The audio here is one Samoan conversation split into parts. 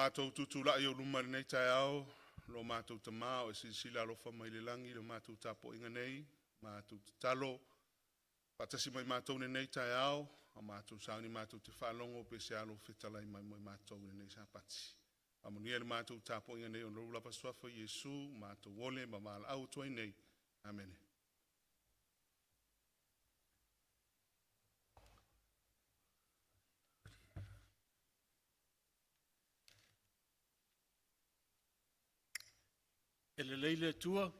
Matou tutulai i luma i lenei taeao, lo matou Tama ua e silasila alofa mai i le lagi i le matou tapuaiga nei, matou tatalo, faatasi ma i matou i lenei taeao, a o matou sauni matou te faalogo pe o se alo o fetalai mai mo i matou i lenei Sapati. Faamanuia le matou tapuaiga nei ona o lou lava suafa Iesu matou ole ma valaau atu ai nei. Amene. E lelei le Atua i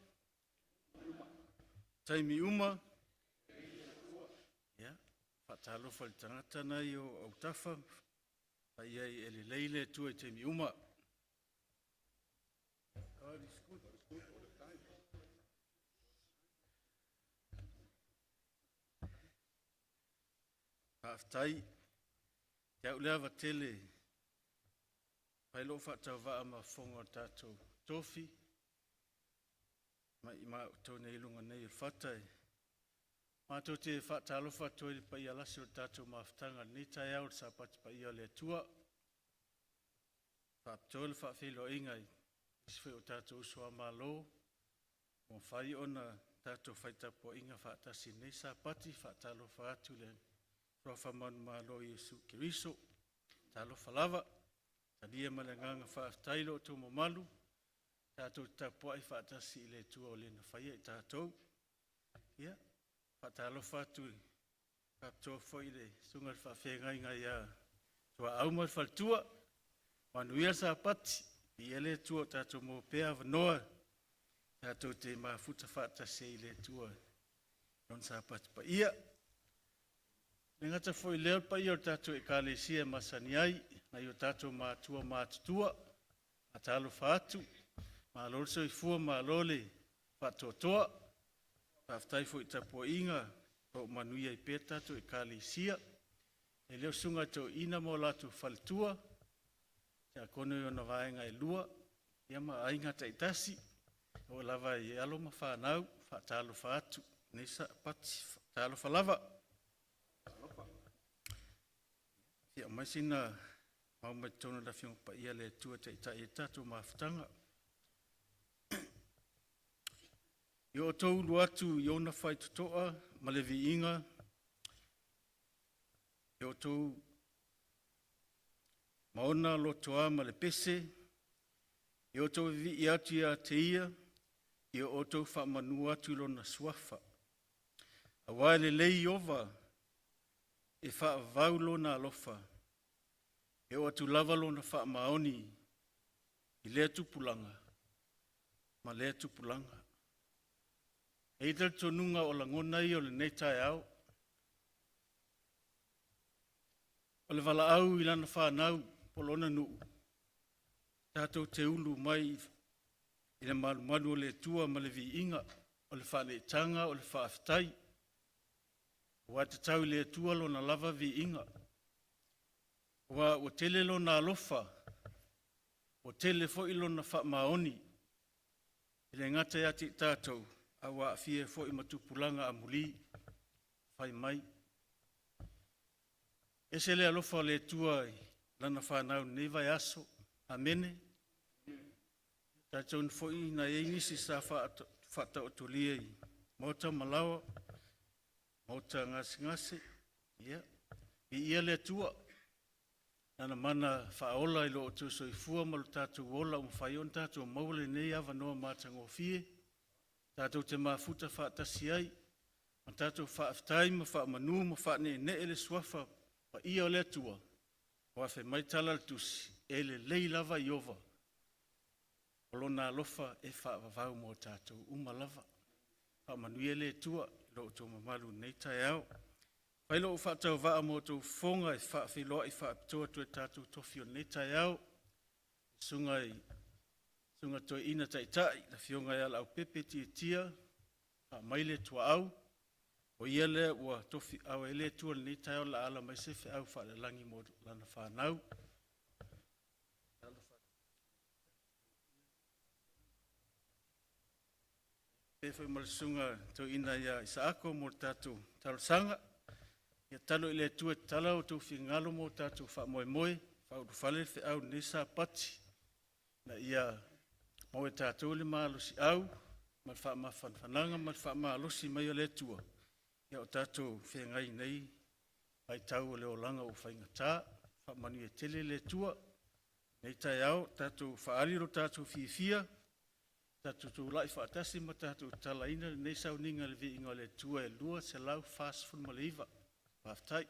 taimi uma. Ia faatalofa i le tagata na i ou autafa, fai i ai, e lelei le Atua i taimi uma. Faafetai. E te au le ava tele e fai lou faatauvaa ma fofoga o le tatou tofi mai i matou nei i luga nei o le fata. E matou te faatalofa atu ai i le paia lasi o le tatou mafutaga i lenei taeao o le Sapati paia o le Atua. E faapitoa le faafeiloaiga i nisi foi o tatou uso a Malo ua mafai ona tatou fai tapuaiga faatasi i lenei Sapati. Faatalofa atu i le suafa manumalo o Iesu Keriso. Talofa lava, talia ma le agaga faafetai lo outou mamalu, tatou te tapuai faatasi i le Atua o le na faia i tatou. Ia faatalofa atu faapitoa foi i le susuga i le faafeagaiga ia Tuaau ma le faletua, manuia le Sapati, viia le Atua ua tatou maua pea avanoa tatou te mafuta faatasi ai i le Atua i Lona Sapati paia. E le gata foi i lea o le paia o le tatou Ekalesia e masani ai, nai o tatou matua matutua, faatalofa atu, malo le soifua malo le faatoatoa. Faafetai foi i le tapuaiga o lo o manuia ai pea le tatou Ekalesia. I le susuga i le toeaina ma o latou faletua, tiakono i ona vaega e lua ia ma aiga taitasi, oo lava i alo ma fanau, faatalofa atu i lenei Sapati. Talofa lava. Fia aumai sina mau mai totonu o le Afioga Paia a le Atua e taitai ai le tatou mafutaga. I outou ulu atu i ona faitotoa ma le viiga, e outou ma ona lotoa ma le pese, ia outou vivii atu ia te Ia, ia outou faamanu atu i Lona suafa. Aua e lelei Ieova, e faavavau Lona alofa, e oo atu lava Lona faamaoni i lea tupulaga ma lea tupulaga. E i ai le talitonuga o lagona ia o lenei taeao, o le valaau i lana fanau po o lona nuu, tatou te ulu mai i le malumalu o le Atua ma le viiga, o le faaneetaga o le faafetai, aua e tatau i le Atua Lona lava viiga, aua ua tele Lona alofa, ua tele foi Lona faamaoni, e le gata ia te i tatou, a ua aafia ai foi ma tupulaga amuli fai mai. E ese le alofa o le Atua i lana fanau i lenei vaiaso. Amene. E talitonu foi na i ai nisi sa faataotolia i maota ma laoa, maota gasegase, ia viia le Atua i Lana mana faaola i lo outou soifua ma lo tatou ola ua mafai ai ona tatou maua lenei avanoa matagofie tatou te mafuta faatasi ai ma tatou faafetai ma faamanu ma faaneenee le suafa paia o le Atua. Aua fai mai le tala a le tusi, e lelei lava Ieova, o lona alofa e faavavau mo tatou uma lava. Faamanuia le Atua i lo outou mamalu i lenei taeao. E fai lau faatauvaa mo outou fofoga e faafeiloai faapitoa atu ai i le tatou tofi o lenei taeao, le susuga i le Toeaina Taitai le Afioga ia Leaupepe Tiatia Faamaile Tuaau. O ia lea ua tofiaina e le Atua i lenei taeao o le a ala mai se feau faale-Lagi mo lana fanau. E faapea foi ma le susuga i le toeaina ia Isaako mo le tatou talosaga. Ia tatalo i le Atua e tatala outou finagalo mo tatou faamoemoe. faaulufale le feau i lenei Sapati, ina ia maua e tatou le malosi'au ma le faamafanafanaga ma le faamalosi mai o le Atua a o tatou feagai i nei vaitau o le olaga ua faigata. Faamanuia tele le Atua i lenei taeao, tatou faaali lo tatou fiafia, tatou tulai faatasi ma tatou tatalaina lenei sauniga i le Viiga o le Atua e 249. Faafetai.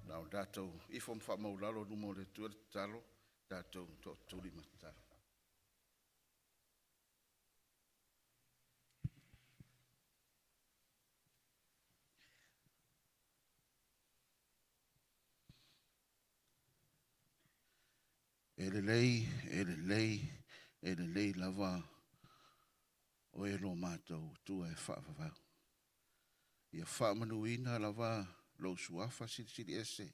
Na o tatou ifo ma faamaualalo i luma o le Atua le tatalo, tatou tootuli ma tatalo. E lelei, e lelei, e lelei lava oe lo matou Atua e faavavau. Ia faamanuina lava lou suafa silisili ese,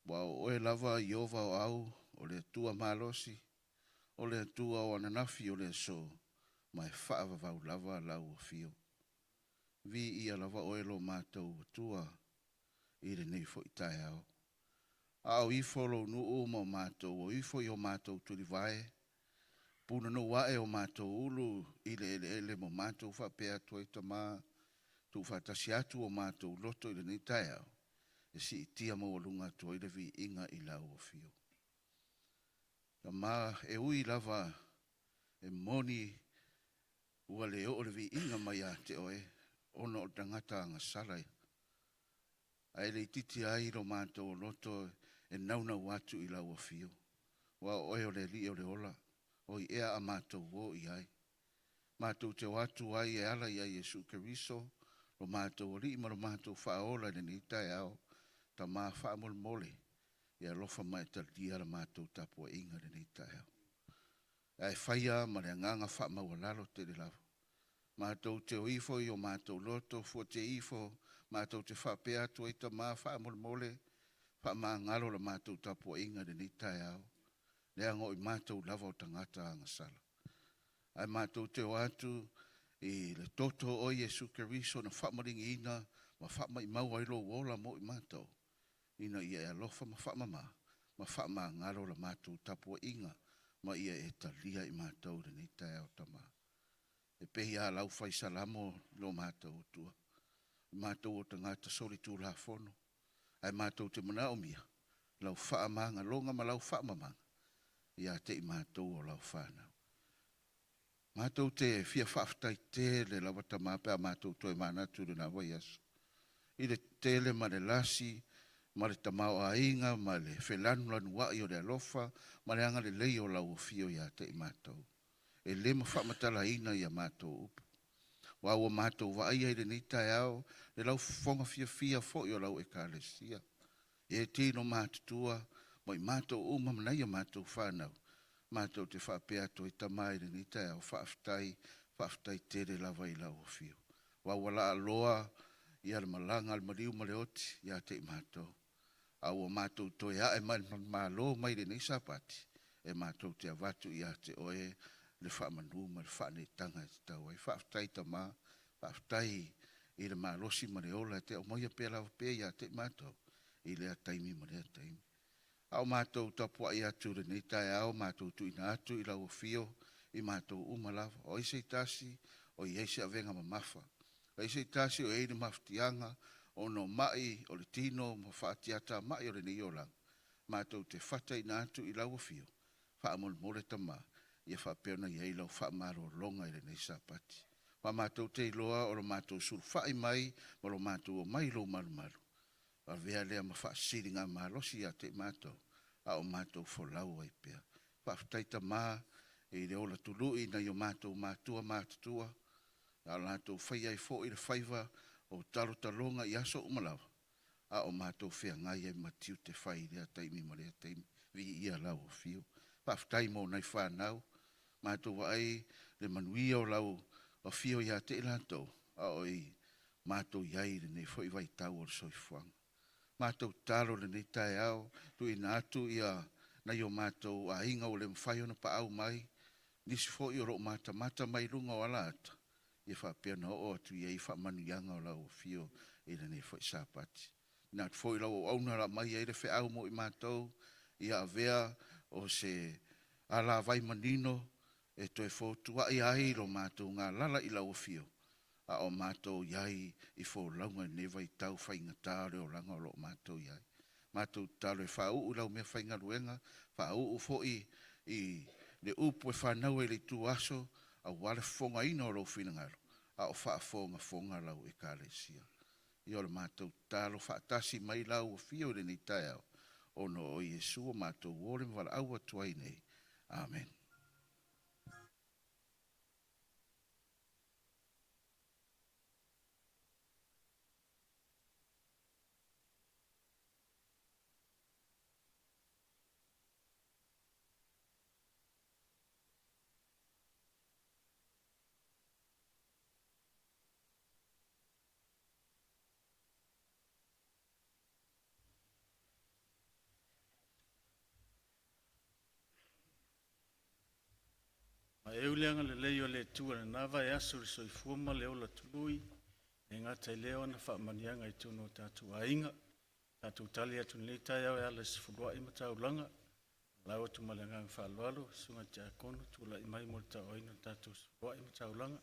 ua o oe lava Ieova o au, o le Atua malosi, o le Atua o ananafi o le aso, ma e faavavau lava lau afio. Viia lava oe lo matou Atua i lenei foi taeao. A o ifo lou nuu ma o matou o ifo i o matou tulivae, punanou ae o matou ulu i le eleele ma matou faapea atu ai, Tama, tuufaatasi atu o matou loto i lenei taeao, e siitia maualuga atu ai le viiga i lau afio. Tama e ui lava e moni ua le oo le viiga mai ia te oe ona o le tagata agasala, ae le itiiti ai lo matou loto e naunau atu i lau afio. Aua o Oe o le Alii o le ola, o i ea a matou o i ai. Matou te o atu ai e ala ia Iesu Keriso, lo matou Alii ma lo matou Faaola i lenei taeao, Tama faamolemole, ia alofa ma e talia la matou tapuaiga i lenei taeao. Ae faia ma le agaga faamaualalo tele lava. Matou te o ifo i o matou loto fuatia ifo, matou te faapea atu ai, Tama faamolemole, faamagalo la matou tapuaiga i lenei taeao, leaga o i matou lava o tagata agasala. Ae matou te o atu i le toto o Iesu Keriso na faamaligi ma faamaumau ai lou ola mo i matou, ina ia e alofa ma faamama ma faamagalo la matou tapuaiga ma ia e talia i matou i lenei taeao, Tama. E pei lava lau fai Salamo lo matou Atua, matou o tagata solitulafono, ae matou te manaomia lau faamagaloga ma lau faamamaga ia te i matou o lau fanau. Matou te fia faafetai tele lava, Tama, pe a matou toe manatu i lena vaiaso, i le tele ma le lasi ma le tamaoaiga ma le felanulanuai o le alofa ma le agalelei o lau afio ia te i matou. E le ma faamatalaina ia matou upu. Aua ua matou vaaia i lenei taeao le laufofoga fiafia foi o lau Ekalesia, e tino matutua ma i matou uma ma nai a matou fanau, matou te faapea atu ai, Tama i lenei taeao, faafetai, faafetai tele lava i lau afio. Aua ua laaloa ia le malaga a le maliu ma le oti ia te i matou, a ua matou toe ae mai le manumalo mai lenei Sapati, e matou te avatu ia te oe le faamanu ma le faaneetaga e tatau ai. Faafetai Tama, faafetai i le malosi ma le ola e te aumaia pea lava pea ia te i matou i lea taimi ma lea taimi. A o matou tapuai atu i lenei taeao, matou tuuina atu i lau afio i matou uma lava. O ai se tasi o i ai se avega mamafa, o ai se tasi o i ai le mafatiaga ona o mai o le tino ma faatiatamai o lenei olaga, matou te fataina atu i lau afio, faamolemole Tama, ia faapea ona i ai lau faamalologa i lenei Sapati. Ma matou te iloa o lo matou sulufai mai ma lo matou omai i lou malumalu, avea lea ma faasiligamalosi ia te i matou, a o matou folau ai pea. Faafetai Tama i le ola tului nai o matou matua matutua, a o latou faia ai foi le faiva o talotaloga i aso uma lava, a o matou feagai ai ma tiute fai i lea taimi ma lea taimi. Viia lau afio. Faafetai mo nai fanau, matou vaai le manuia o lau afio ia te i latou, a o i matou i ai i lenei foi vaitau o le soifuaga. Matou tatalo i lenei taeao, tuuina atu ia nai o matou aiga ua le mafai ona paau mai, nisi foi o lo o matamata mai luga o alaata, ia faapea ona oo atu i ai faamanuiaga o lau afio i lenei foi Sapati. Na atu foi lau auauna la mai ai le feau mo i matou, ia avea o se alavai manino e toe fotuai ai lo matou galala i lau afio, a o matou i ai i folauga i lenei vaitau faigata o le olaga o lo o matou i ai. Matou tatalo e faauu i lau meafaigaluega, faauu foi i le upu e fanau ai i le ituaso, aua le fofogaina o lou finagalo, a o faafogafoga lau Ekalesia. Ia o le matou tatalo, faatasi mai lau afio i lenei taeao, ona o Iesu ua matou o le ma valaau atu ai nei. Amen. Vae le agalelei o le Atua i lena vaiaso i le soifua ma le ola tului, e le gata i lea o ona faamanuiaga i totonu o tatou aiga. Tatou tali atu i lenei taeao e ala i sefuluai ma taulaga. Lau atu ma le agaga faaaloalo, susuga i le Tiakono tulai mai mo le tauaveina o le tatou sefuluai ma taulaga.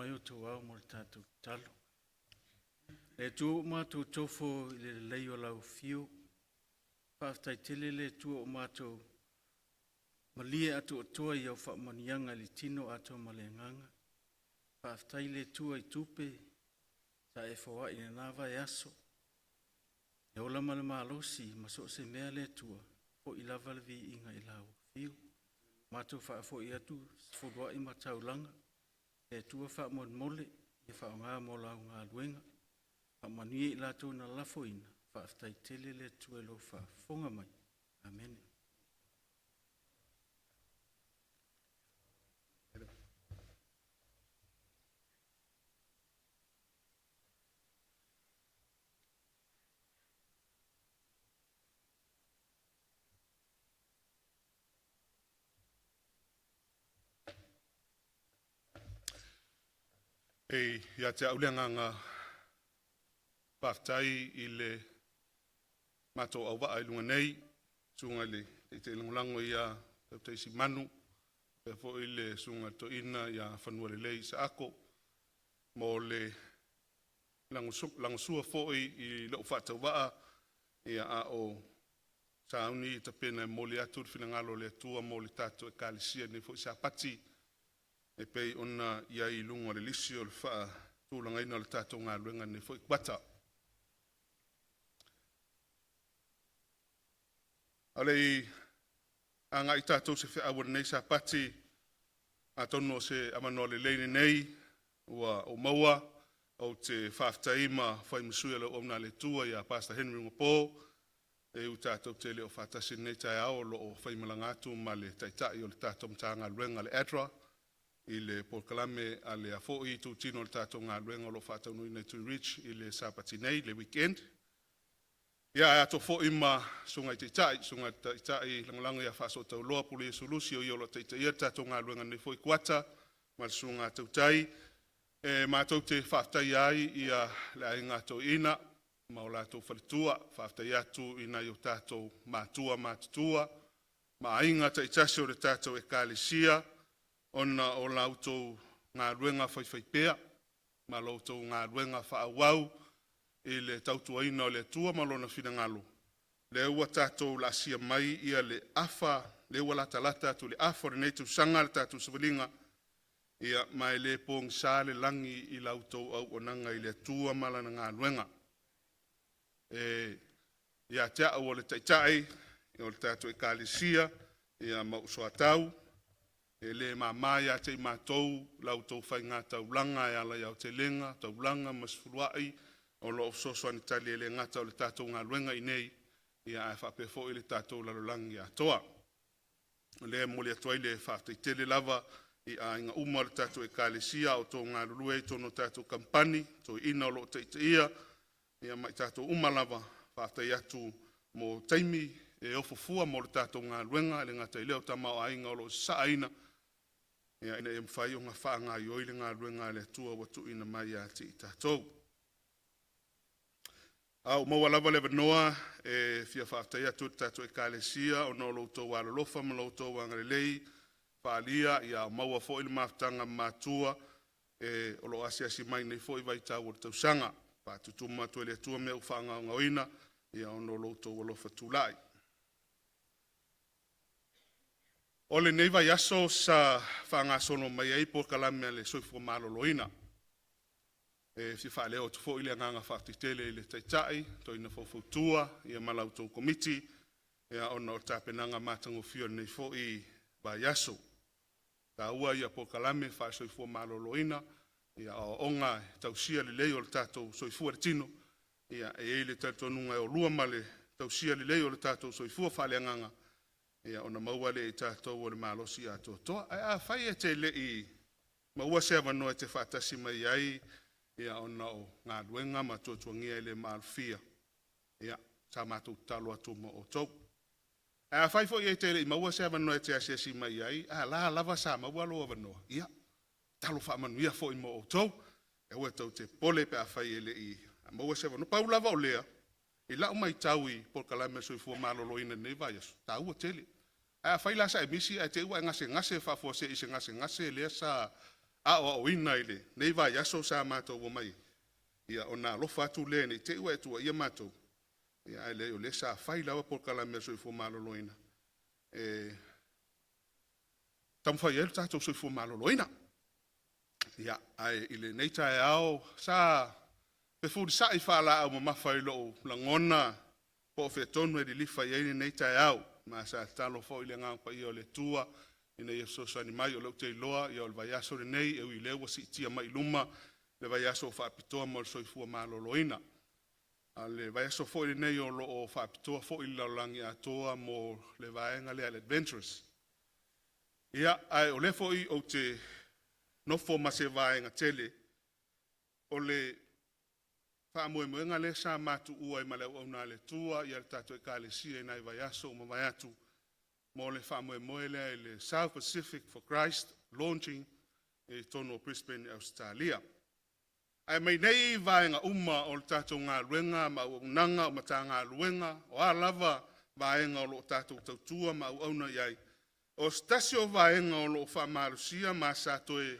mai outou ao mo le tatou tatalo. Le Atua ua matou tofo i le lelei o lau afio, faafetai tele le Atua ua matou malie atoatoa i au faamanuiaga i le tino atoa ma le agaga. Faafetai le Atua i tupe sa e foai i lena vaiaso, e ola ma le malosi ma so o se mea le Atua, foi lava le viiga i lau Afio. Matou faafoi atu sefuluai ma taulaga, le Atua faamolemole ia faaaoga mo lau galuega, faamanuia i latou na lalafoina, faafetai tele le Atua i lou faafofoga mai. Amene. E ia te au le agaga faafetai i le matou auvaa i luga nei, susuga i le Taitai Lagolago ia Tautaisi Manu, faapea foi le susuga i le Toeaina ia Fanualelei Saako mo le lagolagosua foi i lou faatauvaa ia a o sauni tapena e momoli atu le finagalo o le Atua mo le tatou Ekalesia i lenei foi Sapati e pei ona i ai i luga o le lisi o le faatulagaina o le tatou galuega i lenei foi kuata. A o le i agai tatou i se feau o lenei Sapati, atonu o se avanoa lelei lenei ua ou maua ou te faafetai ma fai ma sui o le auauna a le Atua ia Pastor Henry Mapo, e ui tatou te le o faatasi i lenei taeao, o lo o faimalaga atu ma le Taitai o le tatou Matagaluega le ADRA i le polokalame a lea foi itutino o le tatou galuega o lo o faataunuuina i Tui Ridge i le Sapati nei, le weekend. Ia, ae atoa foi ma susuga i Taitai, susuga i le Taitai Lagolago ia Faasootauloa Puleiasu Lusi o ia o lo o taitaia le tatou galuega i lenei foi kuata, ma le susuga a Tautai. E matou te faafetaia ai ia le aiga toeaina ma o latou faletua, faafetai atu i nai o tatou matua matutua ma aiga taitasi o le tatou Ekalesia ona o la outou galuega faifaipea ma la outou galuega faaauau i le tautuaina o le Atua ma Lona finagalo, lea ua tatou laasia mai le afa, lea ua latalata atu i le afa o lenei tausaga le tatou savaliga, ia ma e le pogisa le lagi i la outou auaunaga i le Atua ma Lana galuega. E ia te au o le Taitai o le tatou Ekalesia ia ma ou soatau, e le mama ia te i matou la outou faigataulaga e ala i aotelega, taulaga ma sefuluai o lo o fesoasoani tali e le gata o le tatou galuega i inei, ia ae faapea foi le tatou lalolagi atoa. O lea e momoli atu ai le faafetai tele lava i aiga uma o le tatou Ekalesia a o outou galulue ai i totonu o tatou kamupani, toeaiina o lo o taitaia ia ma i tatou uma lava, faafetai atu mo taimi e ofo fua mo le tatou galuega, e le gata i lea o tamaoaiga o lo o sasaaina ia ina ia mafai ona faagaioi le galuega a le Atua ua tuuina mai ia te i tatou. A ua maua lava le avanoa e fia faafetai atu i le tatou Ekalesia ona o lo outou alolofa ma lo outou agalelei faaalia ia maua foi le mafutaga matua e o lo o asiasi mai i lenei foi vaitau o le tausaga. Faatutumu atu e le Atua mea ua faagaogoina ia ona o lo outou alofa tulai. O lenei vaiaso sa faagasolo mai ai polokalame a le Soifua Maloloina. E fia faaleo atu foi le agaga faafetai tele i le Taitai, toeaina faufautua ia ma la outou Komiti ia ona o tapenaga matagofie o lenei foi vaiaso. E taua ia polokalame faale-Soifua Maloloina ia o aoaoga e tausia lelei o le tatou soifua i le tino, ia e i ai le talitonuga e olua ma le tausia lelei o le tatou soifua faaleagaga ia ona maua lea e i tatou o le malosi atoatoa. Ae afai e te le i maua se avanoa e te faatasi mai ai ia ona o galuega ma tuatuagia e le maalofia, ia sa matou tatalo atu mo outou. Ae afai foi e te le i maua se avanoa e te asiasi mai ai, a la lava sa maua lou avanoa, ia tatalo faamanuia foi mo outou. Aua tou te popole pe afai e le i maua se avanoa. Pau lava o lea, i lau matau i polokalame a le Soifua Maloloina i lenei vaiaso, taua tele. Ae afai la sa e misi ae te i ua e gasegase faafuasei i se gasegase lea sa aoaoina i lenei vaiaso sa matou omai, ia ona alofa atu lea ne i te i ua e tuuaia matou, ia ae leai o lea sa fai lava polokalame a le Soifua Maloloina e taumafai ai lo tatou soifua maloloina. Ia, ae i lenei taeao sa fefulisai faalaau mamafa i lou lagona po o fea tonu e lilifa i ai lenei taeao. Ma sa tatalo foi i le Agaga Paia o le Atua ina ia fesoasoani mai. O lea ou te iloa o le vaiaso lenei, e ui o lea ua siitia mai i luma le vaiaso faapitoa mo le soifua maloloina. A o le vaiaso foi lenei o lo o faapitoa foi i le lalolagi atoa mo le vaega lea a le Adventures. Ia, ae o lea foi ou te nofo ma se vaega tele o le faamoemoega lea sa matuua ai ma le auauna a le Atua le tatou Ekalesia i nai vaiaso ua mavae atu mo le faamoemoe lea i le South Pacific for Christ launching i totonu o Brisbane, Ausetalia. Ae mai nei vaega uma o le tatou galuega ma auaunaga o Matagaluega, o a lava vaega o lo o tatou tautua ma auauna i ai, o se tasi o vaega o lo o faamalosia ma sa toe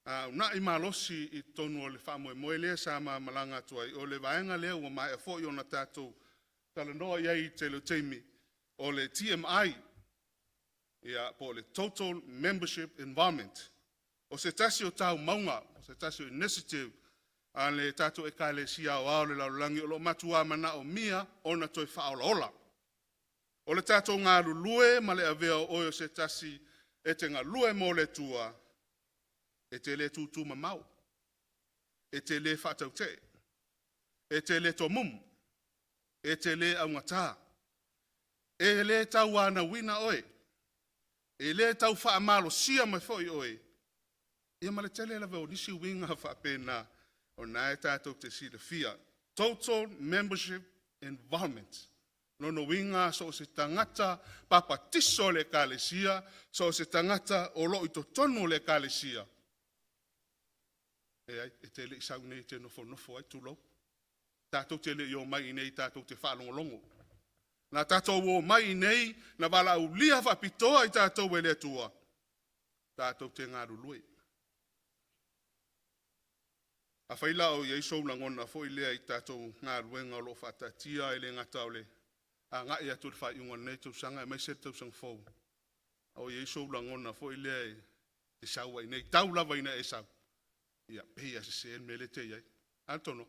uunai malosi i totonu o le faamoemoe lea sa ma malaga atu ai, o le vaega lea ua maea foi ona tatou talanoa i ai i le tele o taimi, o le TMI, ia, po o le Total Membership Involvement. O se tasi o taumauga, o se tasi o initiative a le tatou Ekalesia Aoao o le Lalolagi o lo o matua manaomia ona toe faaolaola. O le tatou galulue ma le avea o oe o se tasi e te galue mo le Atua, e te le tutu mamao, e te le faatautee, e te le tomumu, e te le augata, e le tauanauina oe, e le tau faamalosia mai foi oe, ia ma le tele lava o nisi uiga faapena o lena e tatou te silafia. Total membership involvement. Lona uiga, so o se tagata papatiso o le Ekalesia, so o se tagata o lo o i totonu o le Ekalesia, e leai, e te le i sau i inei e te nofonofo ai, tulou. Tatou te le i omai i inei tatou te faalogologo. Na tatou omai i inei, na valaaulia faapitoa i tatou e le Atua, tatou te galulue. Afai la o i ai sou lagona foi lea i tatou galuega o lo o faataatia, e le gata o le agai atu i le faaiuga o lenei tausaga aemaise le tausaga fou, a o i ai sou lagona foi lea e te sau ai nei, tau lava ina e sau, ia pei lava e sese le mea lea e te i ai. A le?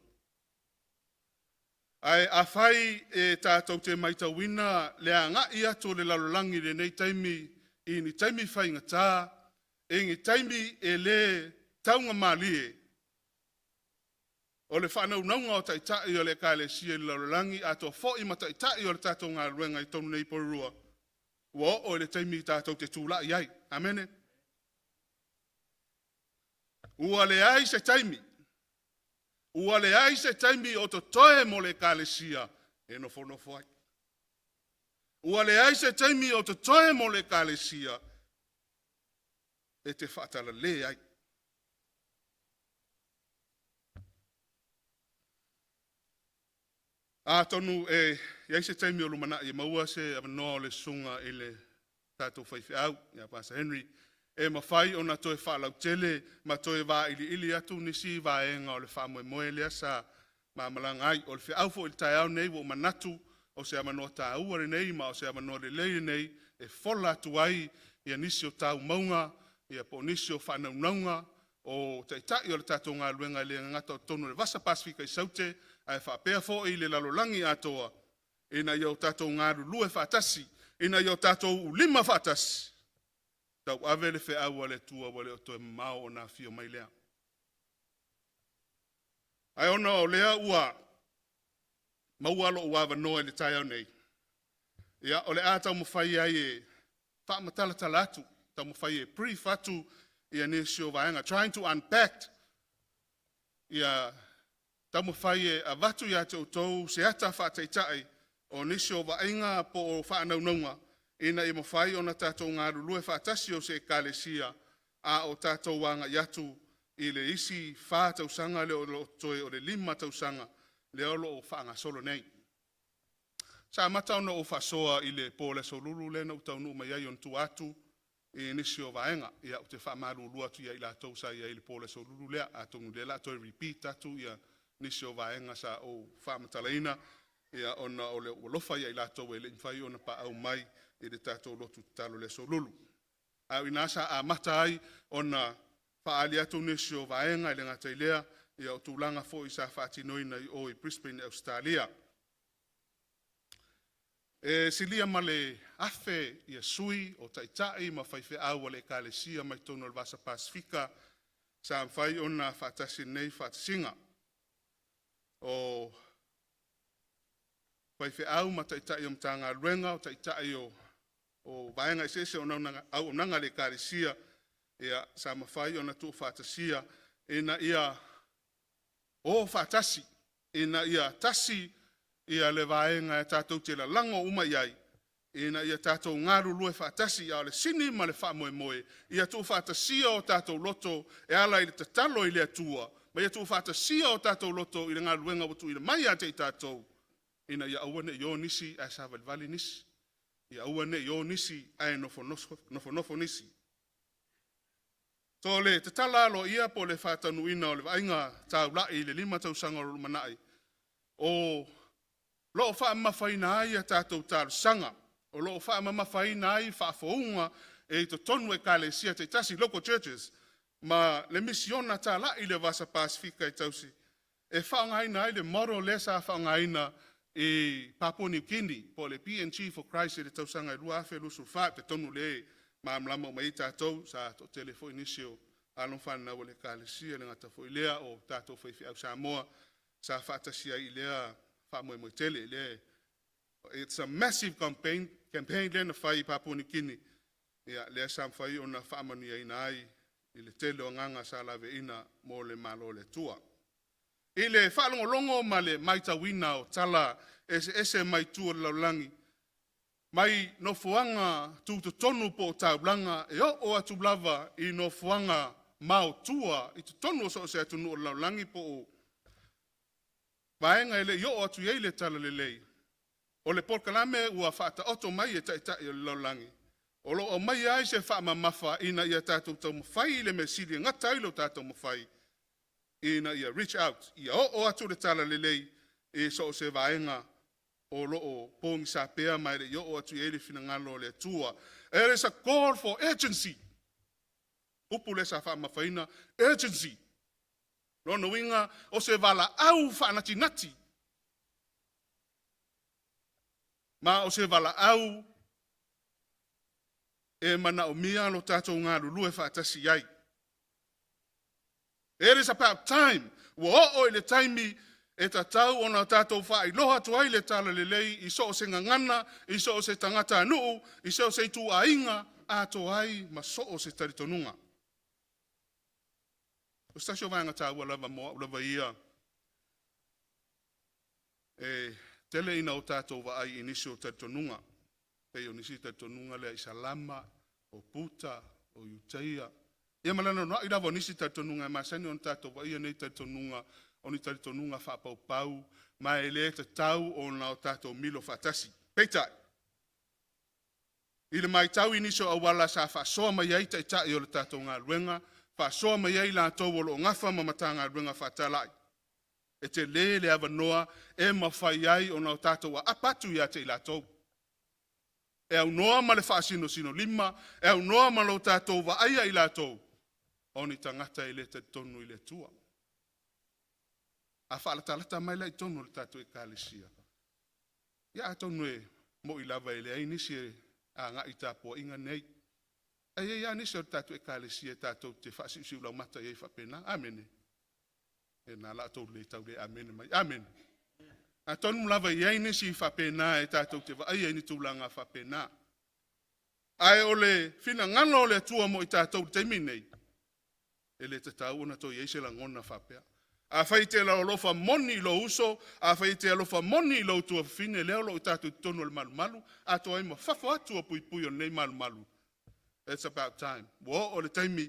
Ae afai e tatou te matauina le agai atu o le lalolagi i lenei taimi i ni taimi faigata, i ni taimi e le taugamalie, o le faanaunauga o Taitai o le Ekalesia i le lalolagi atoa foi ma Taitai o le tatou galuega i totonu nei i Porirua, ua oo i le taimi tatou te tulai ai. Amene. Ua leai se taimi, ua leai se taimi o totoe mo le Ekalesia e nofonofo ai. Ua leai se taimi o totoe mo le Ekalesia e te faatalale ai. Atonu e i ai se taimi o lumanai e maua se avanoa o le susuga i le tatou faifeau ia Pastor Henry e mafai ona toe faalautele ma toe vailiili atu nisi vaega o le faamoemoe lea sa ma malaga ai. O le feau foi i le taeao nei ua ou manatu o se avanoa taua lenei ma o se avanoa lelei lenei e fola atu ai ia nisi o taumauga ia po o nisi o faanaunauga o Taitai o le tatou galuega e le gata o totonu o le Vasa Pasefika i Saute ae faapea foi le lalolagi atoa, ina ia o tatou galulue faatasi, ina ia o tatou ulima faatasi, tauave le feau a le Atua ua le o toe mamao ona afio mai lea. Ae ona o lea ua maua lou avanoa i le taeao nei, ia o le a taumafai ai e faamatalatala atu, taumafai e brief atu ia nisi o vaega, trying to unpack, ia taumafai e avatu ia te outou se ata faataitai o nisi o vaaiga po o faanaunauga ina ia mafai ona tatou galulue faatasi o se Ekalesia a o tatou agai atu i le isi 4 tausaga lea o lo o totoe o le 5 tausaga lea o lo o faagasolo nei. Sa amata ona ou faasoa i le po o le Aso Lulu lea na ou taunuu mai ai i ona tua atu. i nisi o vaega. Ia, ou te faamalulu atu ia i latou sa i ai i le po o le Aso Lulu lea, atonu o lea o le a toe repeat atu ia nisi o vaega sa ou faamatalaina, ia ona o le alofa ia i latou e le i mafai ona paau mai i le tatou lotu tatalo i le Aso Lulu. A o ina sa amata ai ona faaali atu nisi o vaega e le gata i lea, ia o tulaga foi sa faatinoina i o i Brisbane, Ausetalia. E silia ma le 1,000 ia sui o taitai ma faifeau a le Ekalesia mai totonu o le Vasa Pasefika sa mafai ona faatasi i lenei faatasiga. O faifeau ma taitai o Matagaluega, o taitai o vaega eseese o auaunaga a le Ekalesia, ia, sa mafai ona tuufaatasia ina ia o faatasi, ina ia tasi ia le vaega e tatou te lalago uma i ai, ina ia tatou galulue faatasi. A o le sini ma le faamoemoe, ia tuufaatasia o tatou loto e ala i le tatalo i le Atua, ma ia tuufaatasia o tatou loto i le galuega ua tuuina mai ia te i tatou, ina ia aua ne i o nisi ae savalivali nisi, ia aua ne i o nisi ae nofonofo, nofonofo nisi. So, le tatala aloaia po o le faataunuuina o le vaaiga taulai i le 5 tausaga o lumanai, o lo o faamamafaina ai a tatou talosaga, o lo o faamamafaina ai faafouga e i totonu o ekalesia taitasi, local churches, ma le misiona talai i le Vasa Pasefika e tausi, e faaaogaina ai le model lea sa faaaogaina i Papua New Guinea po o le PNG for Christ i le tausaga 2024. Talitonu le malamalama uma i ai tatou, sa toatele foi nisi o alo ma fanau a le Ekalesia, le gata foi lea o tatou faifeau Samoa sa faatasi ai i lea faamoemoe tele. Lea it's a massive campaign lea na fai i Papua New Guinea, ia lea sa mafai ona faamanuiaina ai i le tele o agaga sa laveaiina mo le Malo o le Atua. I le faalogologo ma le matauina o tala eseese mai tua o le lalolagi, mai nofoaga tutotonu po o taulaga e oo atu lava i nofoaga maotua i totonu o so o se atunuu o le lalolagi po o vaega e le i oo atu i ai le talalelei, o le polokalame ua faataoto mai e taitai o le lalolagi, o lo o aumaia ai se faamamafa ina ia tatou taumafai i le mea sili e gata ai lo tatou mafai, ina ia reach out, ia oo atu le talalelei i so o se vaega o lo o pogisa pea ma e le i oo atu i ai le finagalo o le Atua. There is a call for urgency. Upu lea sa faamamafaina, urgency. Lona uiga, o se valaau faanatinati, ma o se valaau e manaomia lo tatou galulue faatasi ai. It is about time. Ua oo i le taimi e tatau ona tatou faailoa atu ai le talalelei i so o se gagana, i so o se tagatanuu, i so o se ituaiga, atoa ai ma so o se talitonuga. O se tasi o vaega taua lava mo au lava ia, e tele ina o tatou vaai i nisi o talitonuga, pei o nisi talitonuga lea Isalama, o Puta, o Iutaia, ia ma le anoanoai lava o nisi talitonuga e masani ona tatou vaaia nei talitonuga, o ni talitonuga faapaupau, ma e le tatau ona o tatou milo faatasi. Peitai, i le matau i nisi o auala sa faasoa mai ai taitai o le tatou galuega, faasoa mai ai latou o lo o gafa ma Matagaluega faatalai, e tele le avanoa e mafai ai ona o tatou aapa atu ia te i latou. E aunoa ma le faasinosinolima, e aunoa ma lo tatou vaaia i latou, o ni tagata e le talitonu i le Atua. A faalatalata mai la i totonu o le tatou ekalesia, ia atonu e moi lava e leai nisi e agai i tapuaiga nei. Ae i ai lava nisi o le tatou ekalesia tatou te faasiusiu laumata i ai faapena. Amene. E na la outou le tau le amene mai. Amene. Atonu lava i ai nisi faapena e tatou te vaaia i ni tulaga faapena. Ae o le finagalo o le Atua mo i tatou i le taimi nei, e le tatau ona toe i ai se lagona faapea. Afai e te alofa moni i lou uso, afai e te alofa moni i lou tuafafine, lea o lo o tatou totonu o le malumalu, atoa ai ma fafo atu o puipui o lenei malumalu. It's about time. Ua oo le taimi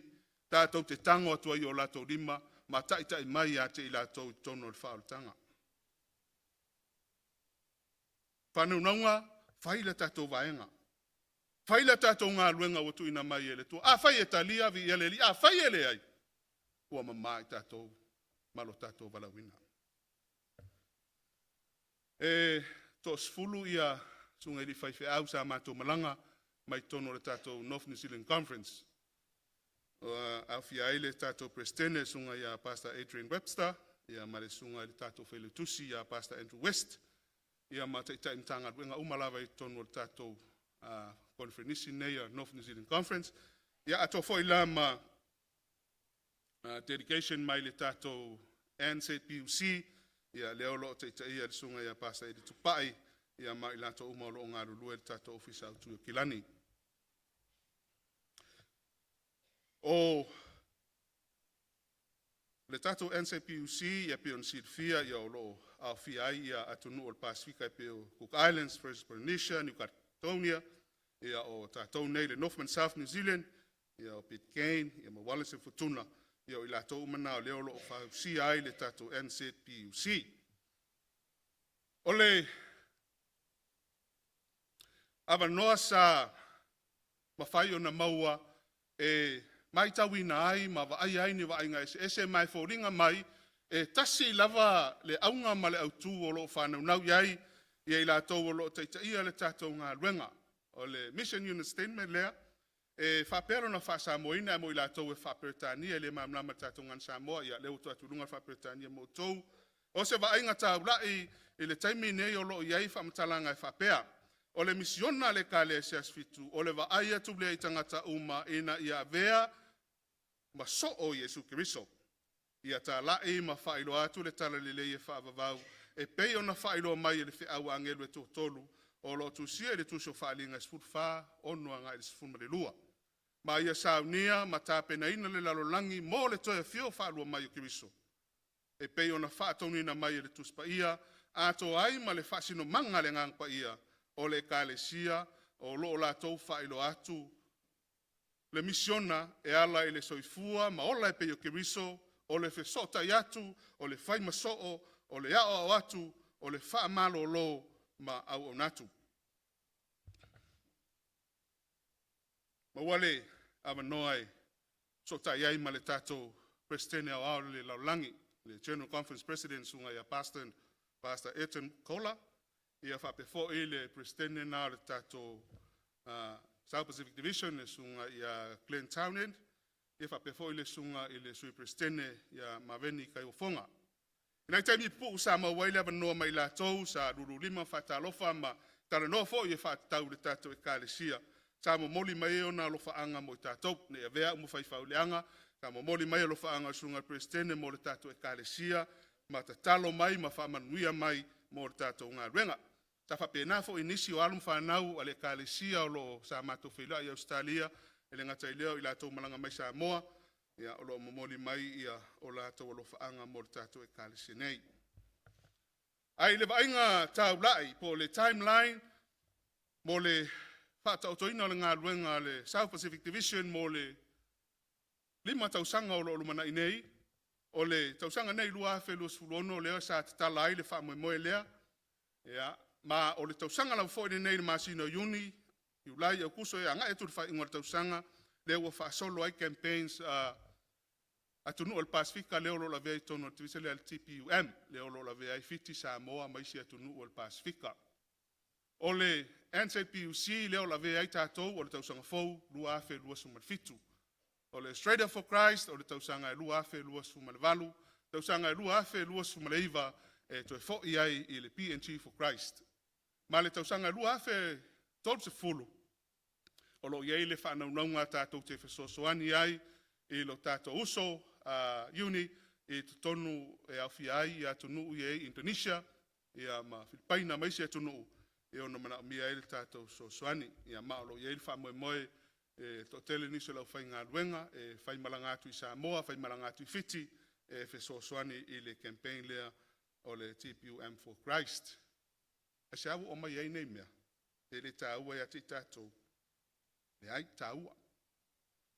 tatou te tago atu ai i o latou lima ma taitai mai ia te i latou i totonu o le faaolataga. Faanaunaua, fai le tatou vaega. Fai le tatou galuega ua tuuina mai e le Atua. Afai e talia, viia le Alii. Afai e leai, ua mamā i tatou ma lo tatou valaauina. E 30 ia susuga i alii faifeau sa matou malaga mai totonu o le tatou North New Zealand Conference. Aofia ai le tatou Peresetene, susuga ia Pastor Adrian Webster, ia ma le susuga i le tatou Failautusi ia Pastor Andrew West, ia ma taitai Matagaluega uma lava i totonu o le tatou conference nei a North New Zealand Conference. Ia atoa foi la ma delegation mai le tatou NZPUC, ia lea o lo o taitaia le susuga ia Pastor Eli Tupai, ia ma i latou uma o lo o galulue le tatou Ofisa Autu o Kilani. O le tatou NZPUC, ia pei ona silafia, ia o lo o aofia ai ia atunuu o le Pasefika e pei o Cook Islands, French Polynesia, New Caledonia, ia o tatou nei le Northland South New Zealand, ia o Pitcairn, ia ma Wallis ma Futuna, ia o i latou uma na o lea o lo o fausia ai le tatou NZPUC. O le avanoa sa mafai ona maua e matauina ai ma vaaia ai ni vaaiga eseese ma e foliga mai e tasi lava le auga ma le autu o lo o faanaunau i ai ia i latou o lo o taitaia le tatou galuega. O le Mission Unit Statement lea e faapea lona faa-Samoaina e mo i latou e faa-Peretania e le malamalama i le tatou gagana Samoa, ia lea ua tuu atu i luga le faa-Peretania mo outou. O se vaaiga taulai i le taimi nei o lo o i ai faamatalaga e faapea, o le misiona a le Ekalesia Aso Fitu, o le vaai atu lea i tagata uma ina ia avea ma soo o Iesu Keriso. Ia talai ma faailoa atu le talalelei e faavavau e pei ona faailoa mai e le feau a agelu e toatolu o lo o tusia i le tusi o Faaaliga 14:6 agai le 12. Ma ia saunia ma tapenaina le lalolagi mo le toe afio faalua mai o Keriso e pei ona faatonuina mai e le Tusi Paia, atoa ai ma le faasinomaga a le Agaga Paia o le Ekalesia o lo o latou faailoa atu le misiona e ala i le soifua ma ola e pei o Keriso, o le fesootai atu, o le fai ma soo, o le aoao atu, o le faamalolo ma auauna atu. Maua le avanoa e fesootai ai ma le tatou Peresetene Aoao o le Lalolagi, le General Conference President, susuga ia Pastor Erton Kohler, ia faapea foi le Peresetene na o le tatou South Pacific Division, le susuga ia Glenn Townend, ia faapea foi le susuga i le Sui Peresetene ia Maveni Kaiuafoga. I nai taimi pupuu sa maua ai le avanoa mai latou sa lululima faatalofa ma talanoa foi e faatatau i le tatou Ekalesia, sa momoli mai ai ona alofaaga mo i tatou, ne i avea au ma faifauleaga, sa momoli mai alofaaga o le Susuga i le Peresetene mo le tatou Ekalesia ma tatalo mai ma faamanuia mai mo le tatou galuega. Sa faapena foi i nisi o alo ma fanau a le Ekalesia o lo o sa matou feiloai i Ausetalia, e le gata i lea o i latou malaga mai Samoa, ia o lo o momoli mai ia o latou alofaaga mo le tatou Ekalesia nei. Ae i le vaaiga taulai po o le timeline mo le faataotoina o le galuega a le South Pacific Division mo le 5 tausaga o lo o lumanai nei, o le tausaga nei 2026 lea sa tatala ai le faamoemoe lea, ia, ma o le tausaga lava foi lenei i le masina o Iuni, Iulai, Aokuso e agai atu i le faaiuga o le tausaga, lea ua faasolo ai campaigns a atunuu o le Pasefika lea o lo o lavea i totonu o le Division lea a le TPUM, lea o lo o lavea ai Fiti, Samoa ma isi atunuu o le Pasefika. O le NZPUC lea o lavea ai tatou o le tausaga fou 2027. O le Australia for Christ o le tausaga e 2028, tausaga e 2029 e toe foi ai i le PNG for Christ. Ma le tausaga 2030 o lo o i ai le faanaunauga tatou te fesoasoani ai i lo tatou uso a Iuni i totonu e aofia ai atunuu e i ai Indonesia ia ma Filipaina ma isi atunuu e ono manaomia ai le tatou fesoasoani. Ia ma o lo o i ai le faamoemoe e toatele nisi o le aufaigaluega e faimalaga atu i Samoa, faimalaga atu i Fiti e fesoasoani i le campaign lea o le TPUM for Christ. Aisea ua oo mai ai nei mea? E le taua ia te i tatou? Leai, taua.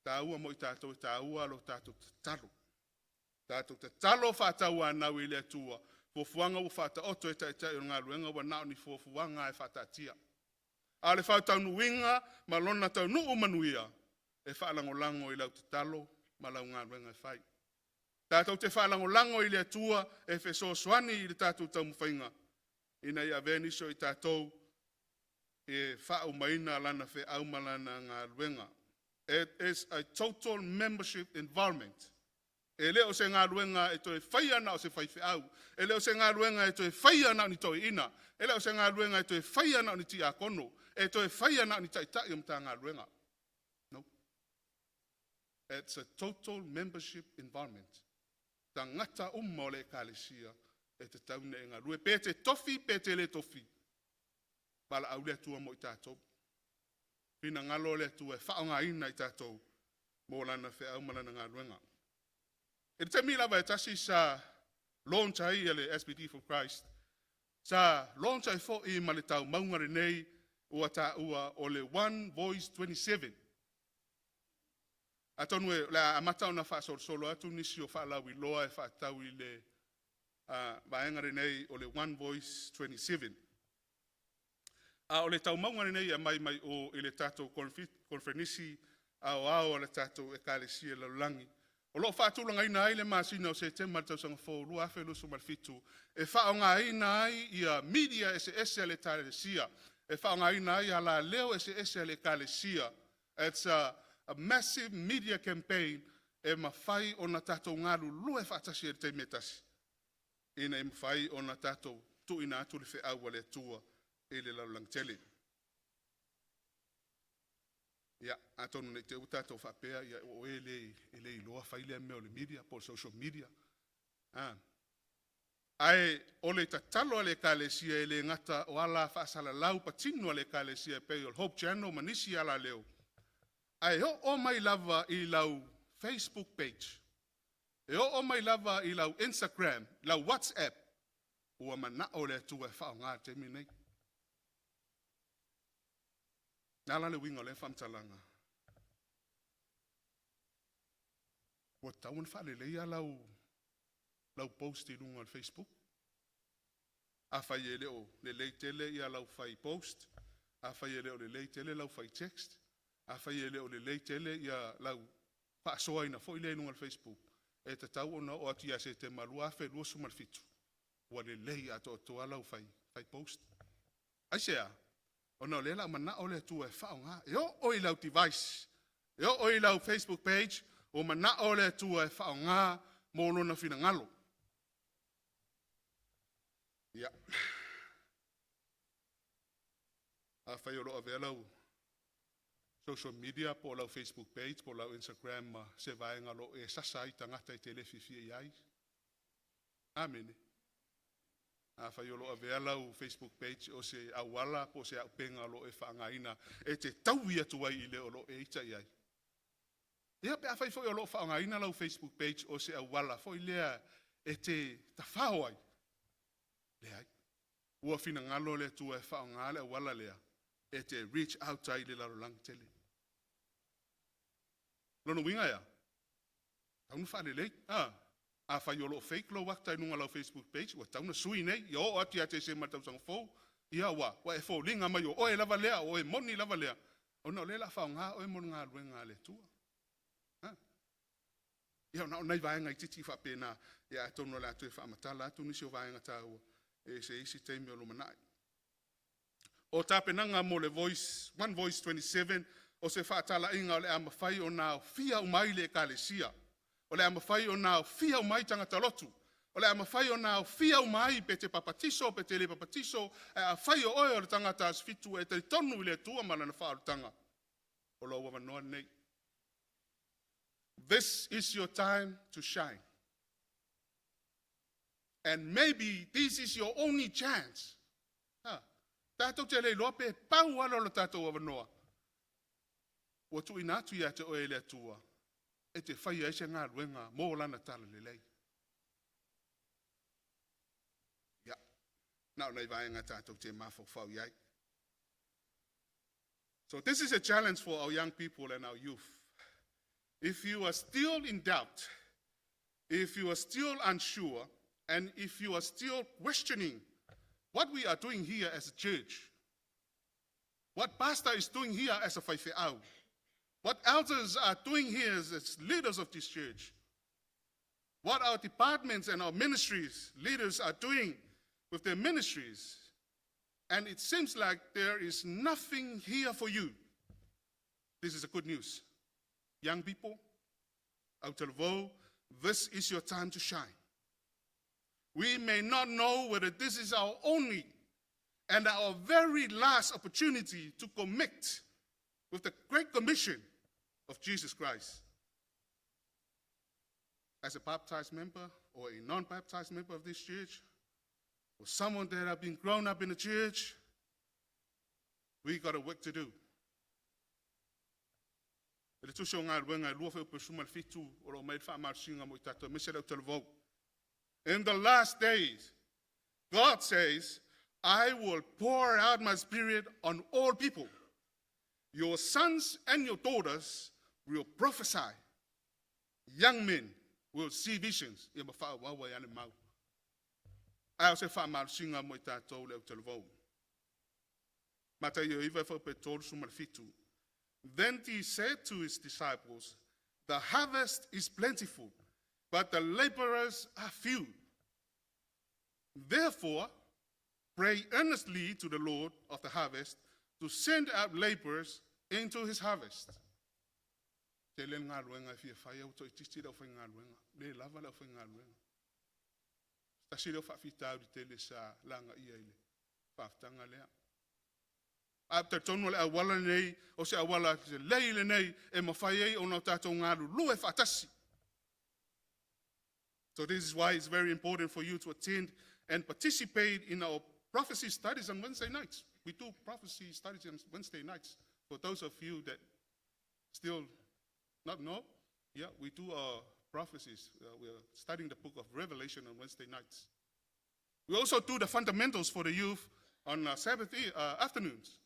Taua mo i tatou, e taua lo tatou tatalo. Tatou tatalo faatauanau i le Atua, fuafuaga ua faataoto e taitai o le galuega ua na o ni fuafuaga e faataatia. A o le faataunuuina ma lona taunuu manuia e faalagolago i lau tatalo ma lau galuega e fai. Tatou te faalagolago i le Atua e fesoasoani i le tatou taumafaiga ina ia avea nisi o i tatou e faaumaina lana feau ma lana galuega. It is a total membership involvement. E le o se galuega e toe faia na o se faifeau, e le o se galuega e toe faia na o ni toeaiina, e le o se galuega e toe faia na o ni tiakono, e toe faia na o ni taitai o Matagaluega. No. It's a total membership involvement. Tagata uma o le ekalesia e tatau ona e galue. Pe te tofi, pe te le tofi. Valaau le Atua mo i tatou. Finagalo le Atua e faaaogaina i tatou mo lana feau ma lana galuega. I le taimi lava e tasi sa launch ai le SPD for Christ, sa launch ai foi ma le taumauga lenei ua taua o le One Voice 27. Atonu e le a amata ona faasolosolo atu nisi o faalauiloa e faatatau i le vaega lenei o le One Voice 27. A o le taumauga lenei e aumai mai o i le tatou conference aoao a le tatou ekalesia lalolagi. O lo o faatulagaina ai le masina o Setema i le tausaga fou 2027 e faaaogaina ai ia media eseese a le ekalesia, e faaaogaina ai alaleo eseese a le ekalesia. It's a massive media campaign e mafai ona tatou galulue faatasi ai i le taimi e tasi, ina ia mafai ona tatou tuuina atu le feau a le Atua i le lalolagi tele. Ia, atonu ne i te i ua tatou faapea, ia o oe e le iloa fai lea mea o le media po o le social media. Ah. Ae o le tatalo a le ekalesia e le gata o ala faasalalau patino a le ekalesia e pei o le Hope Channel ma nisi alaleo, ae oo mai lava i lau Facebook page, e oo mai lava i lau Instagram, lau WhatsApp, ua manao le Atua e faaaoga le taimi lenei. Na la le uiga o lea faamatalaga. Ua tatau ona faaleleia lau post i luga o le Facebook. Afai e le o lelei tele ia lau fai post, afai e le o lelei tele lau fai text, afai e le o lelei tele ia lau faasoaina foi lea i luga o le Facebook, e tatau ona oo atu ia Setema 2027, ua lelei atoatoa lau fai post. Aisea? Ona o lea la manao le Atua e faaaoga. E oo i lau device, e oo i lau Facebook page, ua manao le Atua e faaaoga mo lona finagalo. Ia. Afai o lo o avea lau social media po o lau Facebook page po o lau Instagram ma se vaega o lo o e sasa ai tagata e te le fiafia i ai. Amene. Afai o lo o avea lau Facebook page o se auala po o se auupega o lo o e faaaogaina e te taui atu ai i le o lo o e ita i ai. Ia pe afai foi o lo o faaaogaina lau Facebook page o se auala foi lea e te tafao ai. Leai. Ua finagalo le Atua e faaaoga le auala lea e te reach out ai i le lalolagi tele. Lona uiga ea, tatau ona faalelei. Ah, afai o lo o fake lou ata i luga o lau Facebook page, ua tatau ona sui nei, ia oo atu ia Tesema i le tausaga fou, ia ua e foliga mai o oe lava lea, o oe moni lava lea, ona o lea o le a faaaoga oe mo le galuega a le Atua. Ah. Ia ona o nai vaega itiiti faapena, ia atonu o le a toe faamatala atu nisi o vaega taua e se isi taimi o lumanai. O tapenaga mo le Voice, One Voice 27, o se faatalaiga o le a mafai ona aofia uma ai le ekalesia. O le a mafai ona aofia uma ai tagata lotu. O le a mafai ona aofia uma ai pe te papatiso, pe te le papatiso, ae afai o oe o le tagata asofitu e talitonu i le Atua ma lana faaolataga, o lou avanoa lenei. This is your time to shine. And maybe this is your only chance. Ha, tatou te le iloa pe pau ala o le tatou avanoa. Ua tuuina atu ia te oe e le Atua, e te faia ai se galuega mo lana talalelei. Ia, na o nai vaega tatou te mafaufau i ai. So this is a challenge for our young people and our youth. If you are still in doubt, if you are still unsure, and if you are still questioning what we are doing here as a church, What pastor is doing here as a faifeau, what elders are doing here as leaders of this church, what our departments and our ministries leaders are doing with their ministries, and it seems like there is nothing here for you. This is a good news. Young people, autalavou, this is your time to shine. We may not know whether this is our only and our very last opportunity to commit with the Great Commission of Jesus Christ. As a baptized member or a non baptized member of this church, or someone that have been grown up in the church, we got a work to do. E le tusi o Galuega e 2 fuaiupu 17 o lo o mai le faamalosiga mo i tatou aemaise le autalavou. In the last days, God says, I will pour out my spirit on all people. Your sons and your daughters will prophesy. Young men will see visions. Ia ma faaauau ai le mau. Ae o se faamalosiga mo i tatou le autalavou. Mataio 9 fuaiupu 37. Then he said to his disciples, The harvest is plentiful, but the laborers are few. Therefore, pray earnestly to the Lord of the harvest to send out laborers into his harvest. Tele le galuega e fia fai ua toaitiiti le aufaigaluega. Le lava le aufaigaluega. Tasi lea o faafitauli tele sa lagaia i le faafitaga lea. A talitonu o le auala lenei, o se auala lelei lenei e mafai ai ona o tatou galulue faatasi. So this is why it's very important for you to attend and participate in our prophecy studies on Wednesday nights. We do prophecy studies on Wednesday nights. For those of you that still not know, yeah, we do our prophecies. We are studying the book of Revelation on Wednesday nights. We also do the fundamentals for the youth on Sabbath afternoons.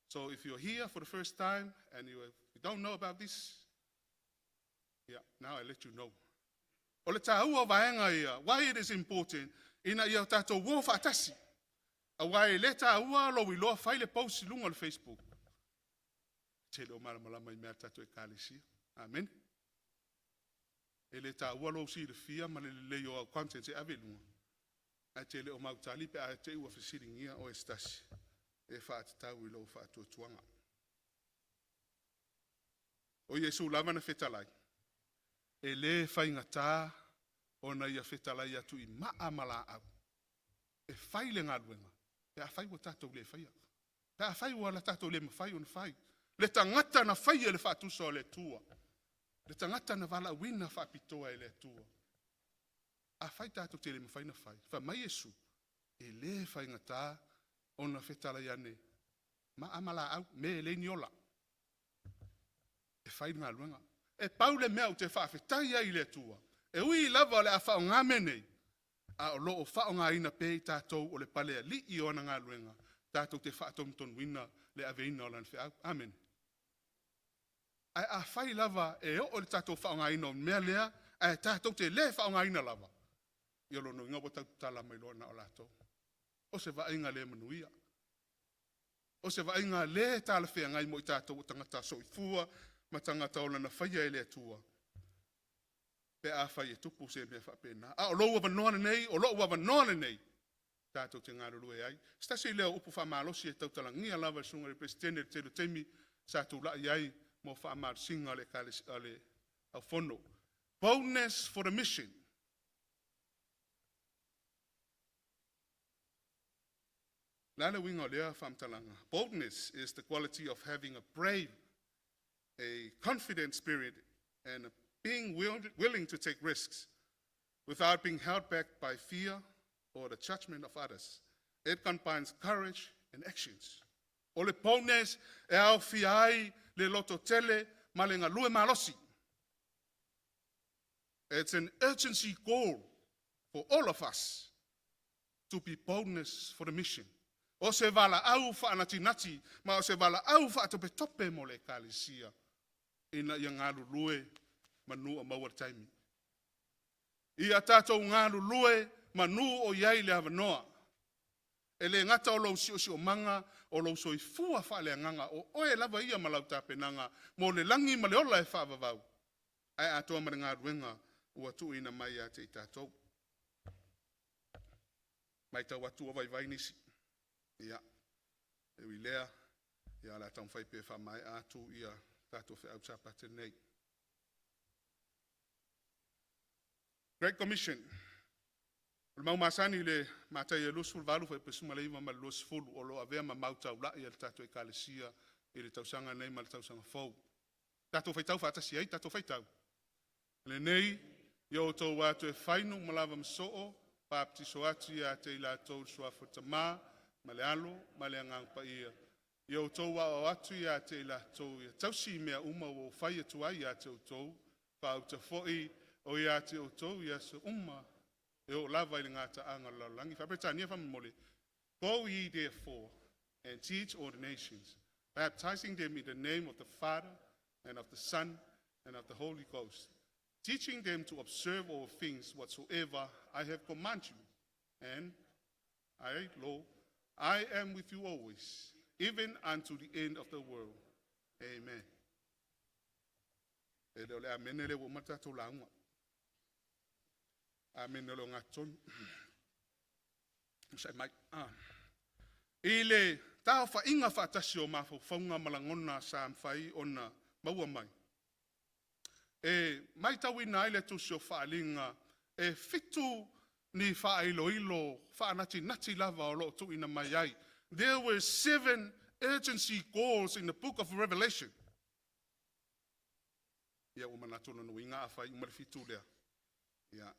So if you're here for the first time and you don't know about this, yeah, now I let you know. O le tāua o vaega ia, why it is important, ina ia tatou o faatasi. Aua e le tāua lou iloa fai le post i luga o le Facebook. Te le o malamalama i mea tatou ekalesia. Amen. E le tāua lou silafia ma le lelei o au content e ave i luga. Ae te le o mautali pe a te ua fesiligia oe e se tasi. E faatatau i lou faatuatuaga. O Iesu lava na fetalai. E le faigata ona ia fetalai atu i maa ma laau. E fai le galuega. Pe afai ua tatou le faia. Pe afai ua la tatou le mafai ona fai. Le tagata na faia le faatusa o le Atua. Le tagata na valaauina faapitoa e le Atua. Afai tatou te le mafai na fai. Fai mai Iesu. E le faigata ona fetalai ane. Maa ma laau me e le ni ola. E fai le galuega. E pau le mea ou te faafetai ai i le Atua. E ui lava o le a faaaoga nei, a o lo o faaaogaina pea i tatou o le palealii o ana galuega, tatou te faatonutonuina le aveina o lana feau. Amen. Ae afai lava e oo le tatou faaaogaina o mea lea, ae tatou te le faaaogaina lava, ia lona uiga ua tau mai loa na o latou. O se vaaiga le manuia. O se vaaiga le talafeagai mo i tatou o tagata soifua ma tagata o lana faia e le Atua. Pe afai e tupu se mea faapena. A o lou avanoa lenei, o lou avanoa lenei, tatou te galulue ai. Se tasi lea o upu faamalosi e tautalagia lava le susuga i le Peresetene i le tele o taimi sa tulai ai mo faamalosiga o le o le aufono. Boldness for the mission. La le uiga o lea faamatalaga. Boldness is the quality of having a brave, a confident spirit and being willing to take risks without being held back by fear or the judgment of others. It combines courage and actions. O le boldness e aofia ai le loto tele ma le galue malosi. It's an urgency goal for all of us to be boldness for the mission. O se valaau faanatinati, ma o se valaau faatopetope mo le ekalesia. Ina ia galulue manu o maua le taimi. Ia tatou galulue manu o iai le avanoa. E le gata o lou siosiomaga, o lou soifua faaleagaga, o oe lava ia ma lau tapenaga mo le lagi ma le ola e faavavau, ae atoa ma le galuega ua tuuina mai ia te i tatou. Matau atu ua vaivai nisi. Ia, e ui i lea, ia o le a taumafai pea e faamaea atu ia tatou feau Sapati nei. Great Commission. O le mau masani i le Mataio 28 fuaiupu 19 ma le 20 o lo o avea ma mau taulai a le tatou Ekalesia i le tausaga nei ma le tausaga fou. Tatou faitau faatasi ai, tatou faitau. Lenei, ia outou o atu e fai nuu ma lava ma soo, papatiso atu ia te i latou i le suafa o le Tamā, ma le Alo, ma le Agaga Paia. Ia outou aoao atu ia te i latou ia tausi mea uma ua ou fai atu ai ia te outou, faauta foi o ia te outou i aso uma e oo lava i le gataaga o le lalolagi. Faa-Peretania faamolemole. Go ye therefore and teach all the nations, baptizing them in the name of the Father and of the Son and of the Holy Ghost, teaching them to observe all things whatsoever I have commanded you. And I, lo, I am with you always, even unto the end of the world. Amen. E le o le amene le ua uma le tatou lauga. Amene o le ogatotonu. Sai mai. Ah. I le taofaiga faatasi o mafaufauga ma lagona sa mafai ona maua mai, e matauina ai le tusi o Faaaliga e 7 ni faailoilo faanatinati lava o lo o tuuina mai ai. There were 7 urgency calls in the book of Revelation. Ia ua manatu lona uiga afai uma le 7 lea, ia,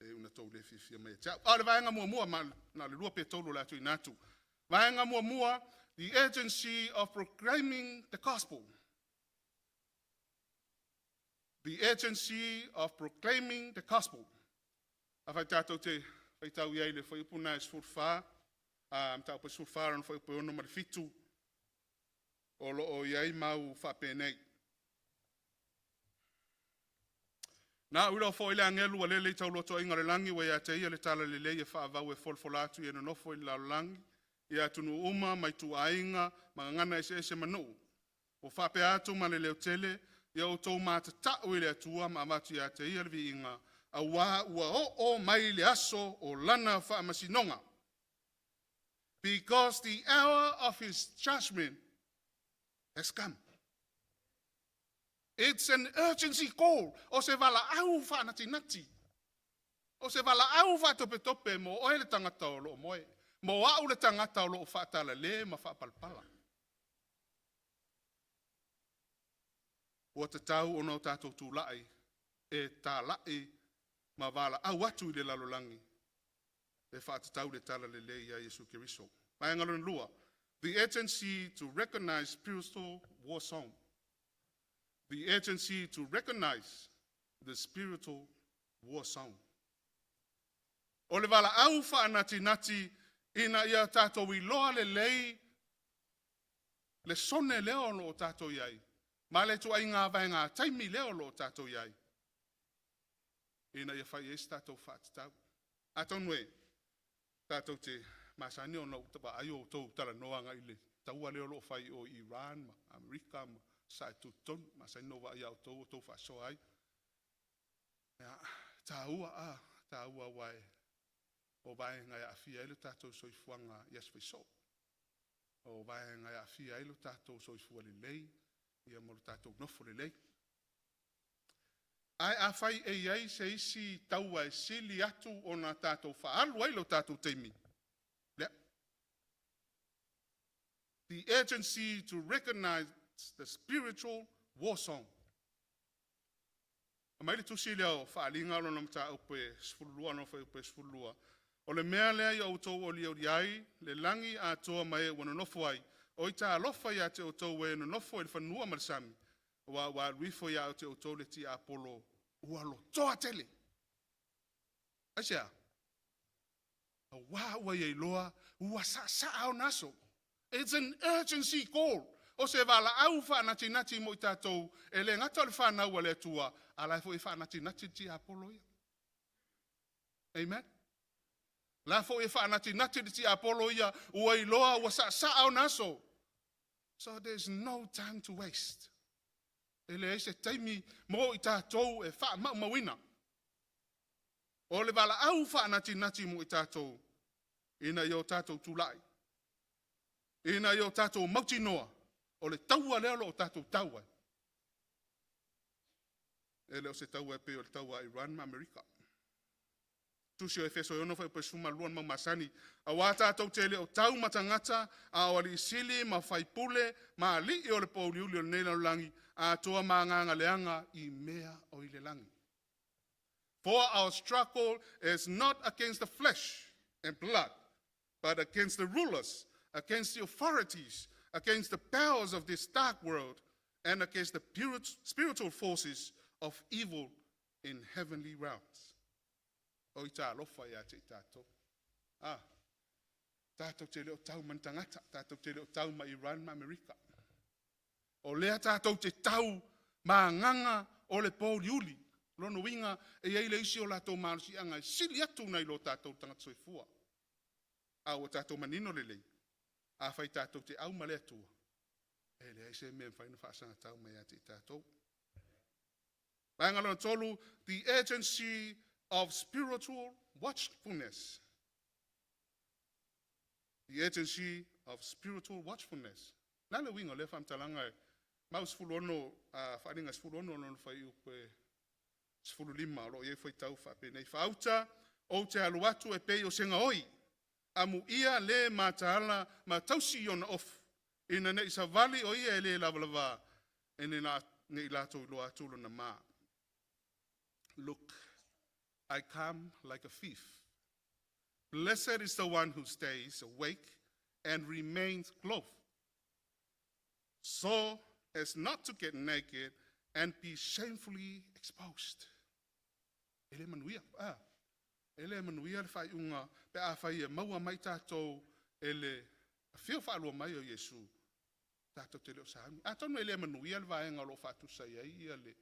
e una tou le fiafia mai ia te au. A o le vaega muamua, ma na o le 2 pe 3 o le a tuuina atu. Vaega muamua, the urgency of proclaiming the gospel. The urgency of proclaiming the gospel. Afai tatou te faitau i ai i le fuaiupu lena e 14, a mataupu e 14 lona fuaiupu e 6 ma le 7, o lo o i ai mau faapenei. Na ou iloa foi le agelu ua lele i taulotoga o le lagi ua ia te ia le talalelei e faavavau e folafola atu i e nonofo i le lalolagi, i atunuu uma ma ituaiga ma gagana eseese ma nuu. Ua faapea atu ma le leotele, ia outou matatau i le Atua ma avatu ia te ia le viiga, auā ua oo mai le aso o lana faamasinoga. Because the hour of his judgment has come. It's an urgency call. O se valaau faanatinati. O se valaau faatopetope mo oe le tagata o loo moe. Mo au le tagata o loo faatalale ma faapalapala. Ua tatau ona o tatou tulai e talai ma valaau atu i le lalolagi e faatatau le talalelei ia Iesu Keriso. Vaega lona lua, the urgency to recognize spiritual war zone. The urgency to recognize the spiritual war zone. O le valaau faanatinati ina ia tatou iloa lelei le sone lea o lo o tatou i ai, ma le ituaiga vaega taimi lea o lo o tatou i ai, ina ia fai ai se tatou faatatau. Atonu e tatou te masani ona ou vaai o outou talanoa agai i le taua lea o lo o fai o Iran ma Amerika ma sae tutotonu, masani ona ou vaai ia outou o outou faasoa ai. Ia, taua a, taua aua e o vaega e aafia ai le tatou soifuaga i aso faisoo. O vaega e aafia ai lo tatou soifua lelei, ia ma lo tatou nofo lelei. Ae afai e i ai se isi taua e sili atu ona tatou faaalu ai lo tatou taimi, lea. The urgency to recognize the spiritual war zone. Aumai le tusi lea o Faaaliga lona mataupu e 12 lona fuaiupu e 12. O le mea lea ia outou olioli ai le lagi atoa ma e ua nonofo ai, oi talofa ia te outou e nonofo i le fanua ma le sami, aua ua alu ifo ia te outou le tiapolo ua lotoa tele. Aisea? Auā ua ia iloa ua saasaa ona aso. It's an urgency call. O se valaau faanatinati mo i tatou e le gata o le fanau a le Atua, a la e foi e faanatinati le tiapolo ia. Amen. La foʻi e faanatinati le tiapolo ia ua iloa ua saʻasaʻa ona aso. So there's no time to waste. E leai se taimi mo i tatou e faamaumauina. O le valaau faanatinati mo i tatou ina ia o tatou tulai. Ina ia o tatou mautinoa o le taua lea o lo o tatou tau ai. E le o se taua e pei o le taua a Iran ma Amerika. Tusi o Efeso e 6 fuaiupu 12 na maumasani. Auā tatou te le o tau ma tagata, a o alii sili ma faipule ma alii o le pouliuli o lenei lalolagi, atoa ma agaga leaga i mea o i le lagi. For our struggle is not against the flesh and blood, but against the rulers, against the authorities, against the powers of this dark world, and against the spiritual forces of evil in heavenly realms. O i talofa ia te i tātou. Ah, tātou te le o tau ma ni tagata, tātou te le o tau ma Iran ma Amerika. O lea tātou te tau ma agaga o le pouliuli. Lona uiga e i ai le isi o latou malosiaga e sili atu nai lo tatou tagata soifua. A ua tatou manino lelei, afai tatou te au ma le Atua, e leai se mea e mafai ona faasagatau mai ia te i tatou. Vaega lona tolu, the urgency of spiritual watchfulness. The urgency of spiritual watchfulness. La le uiga o lea faamatalaga e mau 16, Faaaliga 16 lona fuaiupu e 15 o lo o i ai fuaitau faapenei. Faauta, ou te alu atu e pei o se gaoi, amuia le mataala ma tausi i ona ofu, ina ne i savali o ia e le lavalava, e ne i latou iloa atu lona ma. Look, I come like a thief. Blessed is the one who stays awake and remains clothed, so as not to get naked and be shamefully exposed. E le manuia. Ah, e le manuia le faaiuga pe afai e maua mai tatou e le afio faalua mai o Iesu, tatou te le o sauni. Atonu e le manuia le vaega o lo o faatusa i ai ia le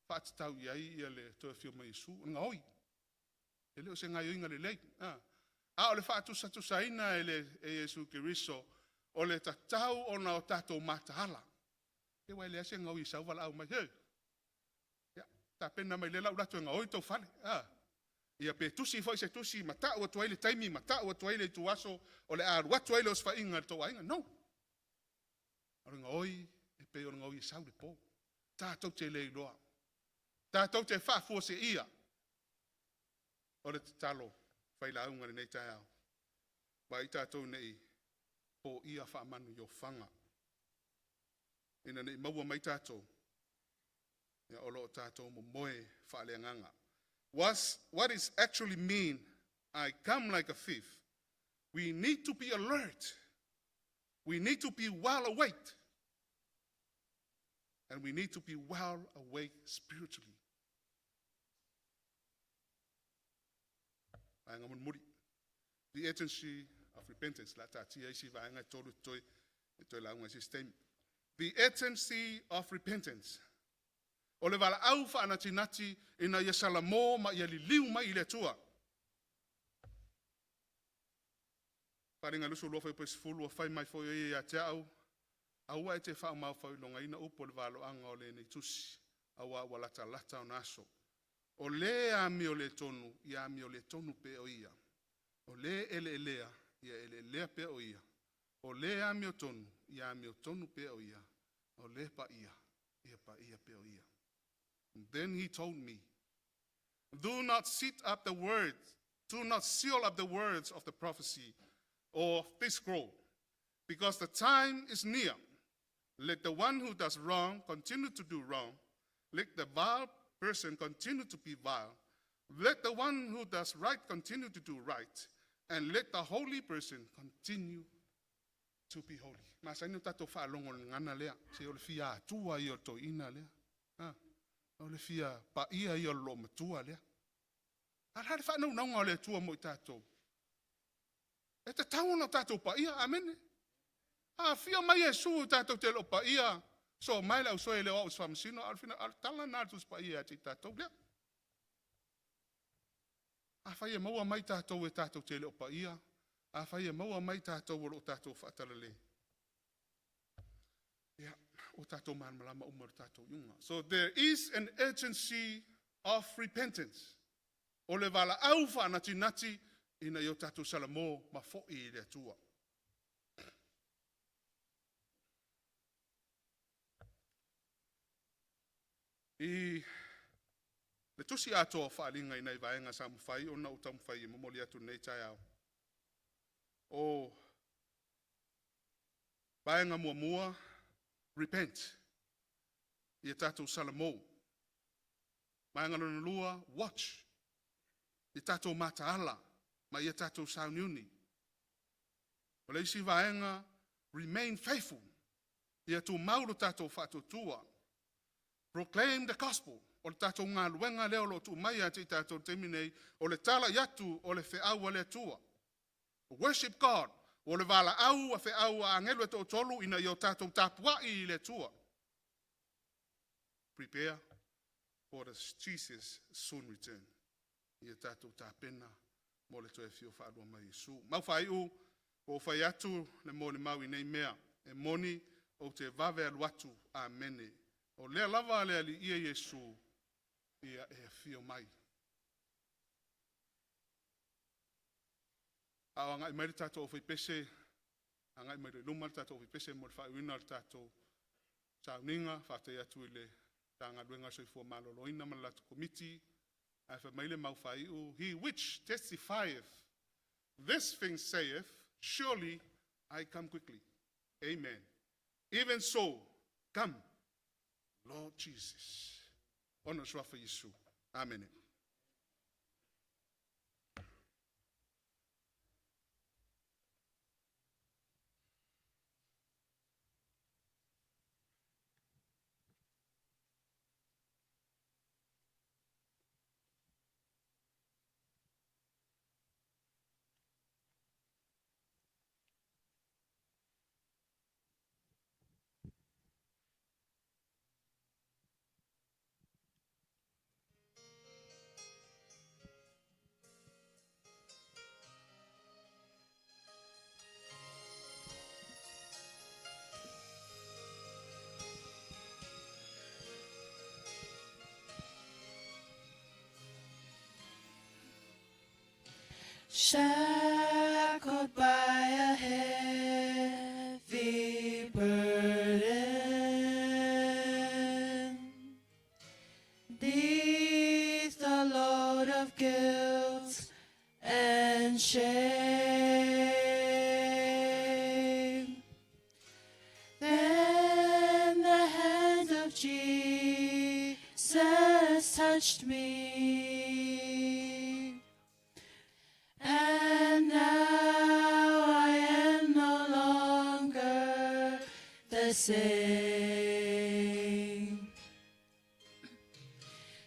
faatatau i ai ia le toe afio mai Iesu, o le gaoi. E le o se gaoioiga lelei. Ah. A o le faatusatusaina e le e Iesu Keriso, o le tatau ona o tatou mataala. E ua e leai se gaoi e sau valaau mai. He! Ia, tapena mai lea lau lato e gaoi tou fale. Ah. Ia pe tusi foi se tusi ma tau atu ai le taimi, ma tau atu ai le ituaso o le a alu atu ai le osofaiga i le tou aiga. No. O le gaoi e pei o le gaoi e sau le po. Tatou te le iloa. Tatou te faafuaseia. O le tatalo failauga lenei taeao. Vaai tatou nei poia faamanu i ofaga. Ina nei maua mai tatou, ia o lo o tatou momoe faaleagaga. What is actually mean, I come like a thief. We need to be alert. We need to be well awake. And we need to be well awake spiritually. Vaega mulimuli. The urgency of repentance. La taatia isi vaega e tolu toe, e toe lauga i se isi taimi. The urgency of repentance. O le valaau faanatinati ina ia salamo ma ia liliu mai i le Atua. Faaaliga 22 fuaiupu 10 ua fai mai foi o ia ia te au, aua e te faamaofauilogaina upu o le valoaga o lenei tusi, auā ua latalata ona aso. O le amio le tonu, ia amio le tonu pea o ia. O le eleelea, ia eleelea pea o ia. O le amiotonu, ia amiotonu pea o ia. O le paia, ia paia pea o ia. Then he told me, do not sit up the words, do not seal up the words of the prophecy of this scroll, because the time is near. Let the one who does wrong continue to do wrong. Let the vile person continue to be vile. Let the one who does right continue to do right. And let the holy person continue to be holy. Masani o tatou faalogo i le gagana lea, se o le fia Atua ia o le toeaina lea. Ha, o le fia paia ia o le loomatua lea. A o le a le faanaunauga o le Atua mo i tatou? E tatau ona o tatou paia, amene. A afio mai Iesu tatou te le o paia, so mai le ausoe e le o au o se faamasino, a o le tala lena a le Tusi Paia ia te i tatou lea. Afai e maua mai tatou e tatou te le o paia, afai e maua mai tatou o lo o tatou faatalale, ia, ua tatou malamalama uma i le tatou iuga. So there is an urgency of repentance. O le valaau faanatinati ina ia o tatou salamo ma foi i le Atua. I le tusi atoa o Faaaliga i nai vaega sa mafai ona ou taumafai e momoli atu i lenei taeao. O vaega muamua, repent, ia tatou salamo. Vaega lona lua, watch, ia tatou mataala ma ia tatou sauniuni. O le isi vaega, remain faithful, ia tumau lo tatou faatuatua. Proclaim the gospel, o le tatou galuega lea o lo o tuu mai ia te i tatou i le taimi nei, o le talai atu o le feau a le Atua. Worship God, o le valaau a feau a agelu e toatolu ina ia o tatou tapuai i le Atua. Prepare for the Jesus soon return. Ia tatou tapena mo le toe afio faalua mai Iesu. Mau faaiu, ua ou fai atu le molimau i nei mea, e moni ou te vave alu atu. Amene. O lea lava le Alii ia Iesu, ia e afio mai. A o agai mai le tatou aufaipese, agai mai i luma le tatou aufaipese mo le faaiuina o le tatou sauniga, faafetai atu i le Matagaluega o le Soifua Maloloina ma le latou Komiti, ae fai mai le mau faaiu, He which testifieth this thing saith, surely I come quickly. Amen. Even so, come, Lord Jesus. Ona o suafa Iesu. Amene. Shackled by a heavy burden, neath the load of guilt and shame. Then the hand of Jesus touched me. And now I am no longer the same.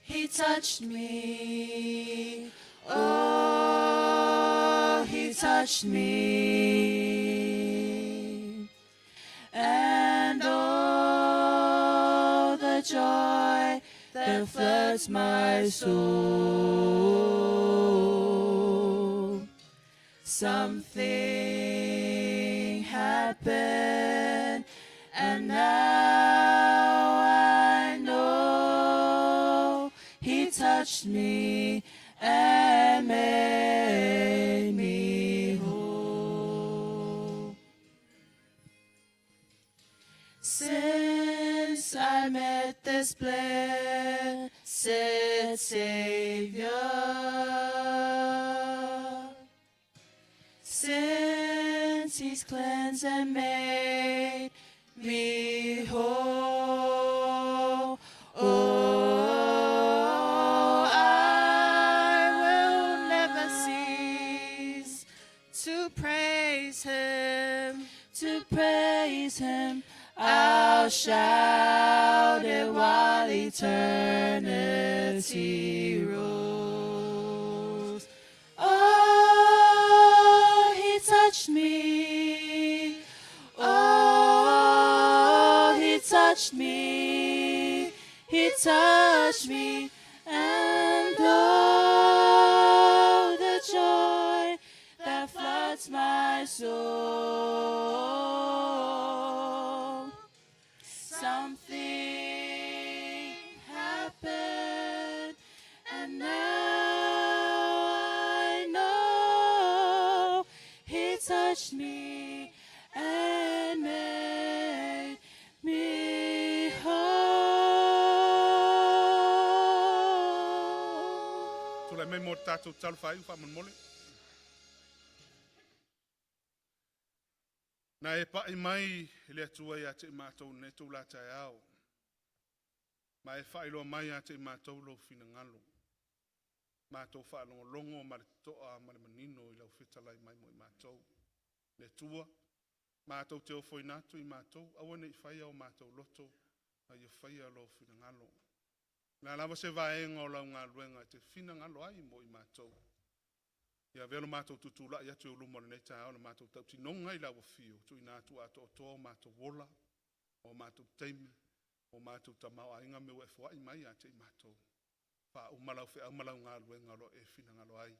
He touched me. Oh, he touched me. And oh, the joy that floods my soul. Something happened, and now I know he touched me and made me whole. Since I met this blessed Savior, since he's cleansed and made me whole, oh, I will never cease to praise him, to praise him. I'll shout it while eternity rolls. Oh, he touched me. Oh, he touched me. He touched me. And oh, touched me and made me whole. Tulai mai mo le tatou tatalo faaiu faamolemole. Na e pai mai e le Atua ia te i matou i lenei itula taeao, ma e faailoa mai ia te i matou lou finagalo. Matou faalogologo ma le totoa ma le manino i lau fetalai mai mo i matou. Le Atua, matou te ofoina atu i matou, aua ne i faia o matou loto, a ia faia lou finagalo. O le a lava se vaega o lau galuega e te finagalo ai mo i matou. Ia avea lo matou tutulai atu i ou luma i lenei taeao i le matou tautinoga i lau afio, tuuina atu atoatoa o matou ola, o matou taimi, o matou tamaoaiga ma mea ua e foai mai ia te i matou. Faauma lau feau ma lau galuega o lo o e finagalo ai,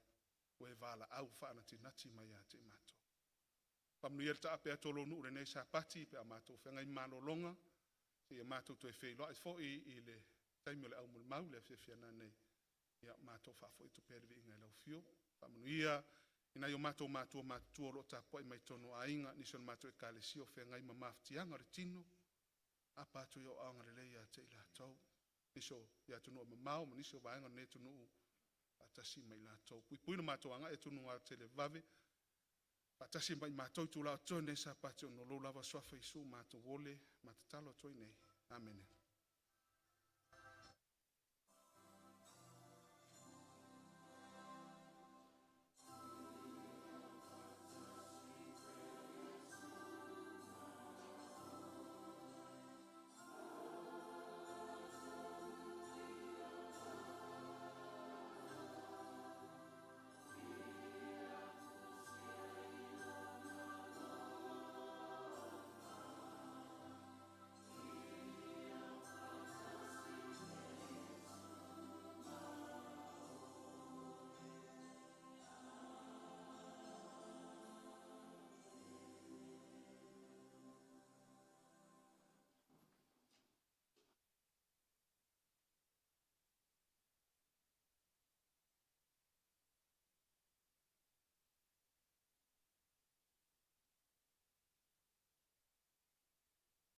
ua e valaau faanatinati mai ia te i matou. Faamanuia le taape atu o lou nuu i lenei Sapati pe a matou feagai ma malologa, seia matou toe feiloai foi i le taimi o le aumolimau i le afiafi a nanei, ia matou faafoi atu pea le viiga i lau afio. Faamanuia i nai o matou matua matutua o lo o tapuai mai totonu o aiga, nisi o le matou Ekalesia o feagai ma mafatiaga o le tino, aapa atu i ou aao agalelei ia te i latou. Nisi o i atunuu e mamao ma nisi o vaega o lenei atunuu, faatasi ma i latou. Puipui lo matou agai atu i luga televavave, faatasi ma i matou i itula o totoe o lenei Sapati ona o lou lava suafa Iesu matou ole ma tatalo atu ai nei. Amene.